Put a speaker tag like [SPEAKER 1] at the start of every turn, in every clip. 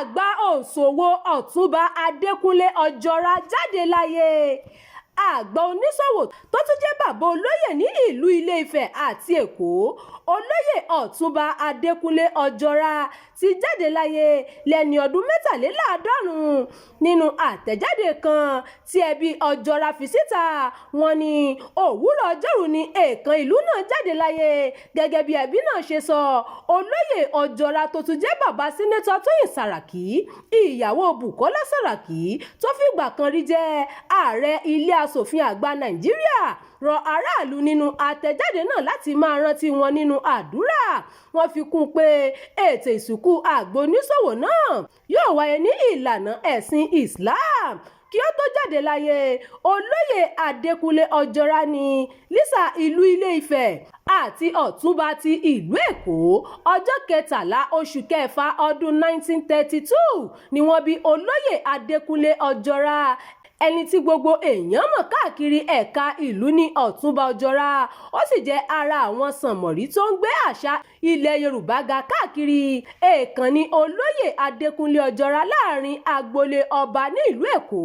[SPEAKER 1] Àgbà òǹṣòwò Ọ̀túnba Adékúnlé Ojora jáde láyé. Àgbà oníṣòwò tó tún jẹ́ bàbá olóyè ní ìlú Ilé-Ifẹ̀ àti Èkó, Olóyè Ọ̀túnba Adékúnlé Ojora ti jáde láyé lẹ́ni ọdún 83. Nínú àtẹ̀jáde kan tí ẹbí Ojora fi síta, wọ́n ní òwúrọ̀ Ọjọ́rú ní èèkàn ìlú náà jáde láyé. Gẹ́gẹ́ bí ẹbí náà ṣe sọ, Olóyè Ojora tó tún jẹ́ bàbá Senator Tóyìn Sàràkí, ìyàwó Bùkọ́lá Sàràkí tó fìgbà kan rí jẹ́ ààrẹ ilé aṣòfin àgbà Nàìjíríà, rọ aráàlú nínú àtẹ̀jáde náà láti máa rántí wọn nínú àdúrà. Wọ́n fi kún un pé ètò ìsìnkú àgbà oníṣòwò náà yóò wáyé ní ìlànà ẹ̀sìn Islam. Kí ó tó jáde láyé, Olóyè Adékúnlé Ojora ní Lísà ìlú Ilé-Ifẹ̀ àti Ọ̀túnba ti ìlú Èkó. Ọjọ́ 13 oṣù kẹfà ọdún 1932 ni wọ́n bí Olóyè Adékúnlé Ojora, ẹni tí gbogbo èèyàn mọ̀ káàkiri ẹ̀ka ìlú ní Ọ̀túnba Ojora. Ó sì jẹ́ ara àwọn sànmọ́rí tó ń gbé àṣà ilẹ̀ Yorùbá ga káàkiri. Èèkàn ni Olóyè Adékúnlé Ojora láàrin agboolé ọba ní ìlú Èkó,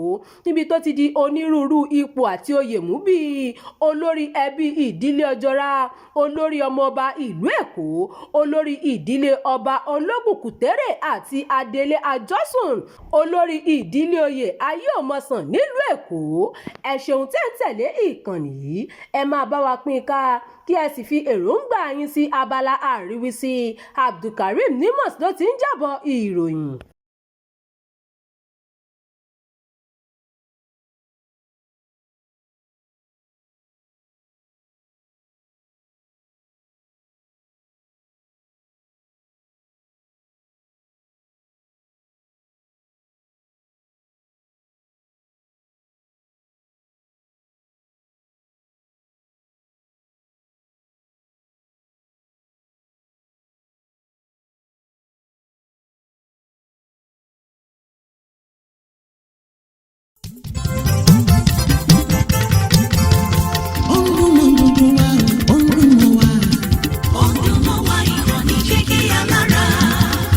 [SPEAKER 1] níbi tó ti di onírúurú ipò àti oyè mú bíi olórí ẹbí ìdílé Ojora, olórí ọmọọba ìlú Èkó, olórí ìdílé ọba Ológùnkùtẹ́rẹ́ àti adelé àjọsùn, olórí ìdílé oyè Ayéòmọ̀sán nílùú Èkó. Ẹ ṣeun tẹ́ ń tẹ̀lé ìkànnì yìí. Ẹ máa bá wa pín ká, kí ẹ sì fi èròǹgbà yín sí abala àríwísí. Abdulkareem Nimos ló ti ń jábọ̀ ìròyìn.
[SPEAKER 2] Ó ń dún mọ́ gbogbo wa, ó ń dún mọ́ wa.
[SPEAKER 3] Ó ń dún mọ́ wa, ìkànnì Jígí Alára.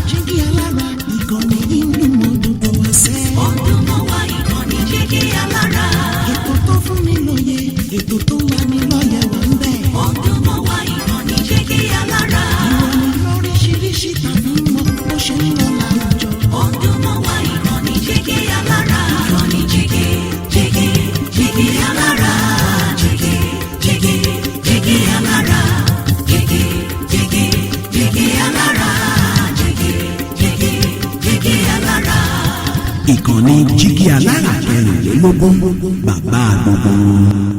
[SPEAKER 2] Jígí Alára, ìkànnì yìí ń dún mọ́ gbogbo wa sẹ́.
[SPEAKER 3] Ó ń dún mọ́ wa, ìkànnì Jígí Alára.
[SPEAKER 2] Ètò tó fún ni lóye, ètò tó ń lani lọ́yẹ̀ wà ń bẹ̀.
[SPEAKER 3] Ó ń dún mọ́ wa, ìkànnì Jígí Alára.
[SPEAKER 2] Ìròyìn lóríṣiríṣi tàbí mọ́ bó ṣe ń lọ láwùjọ.
[SPEAKER 3] Ó ń dún mọ́ wa, ìkànnì Jígí Alára. Ìkànnì Jígí, Jígí, Jígí Alára. Jígí, Jígí, Jígí Alára. Jígí, Jígí, Jígí Alára. Jígí, Jígí, Jígí Alára.
[SPEAKER 4] Ìkànnì Jígí Alára 24, bàbá gbogbo wọn.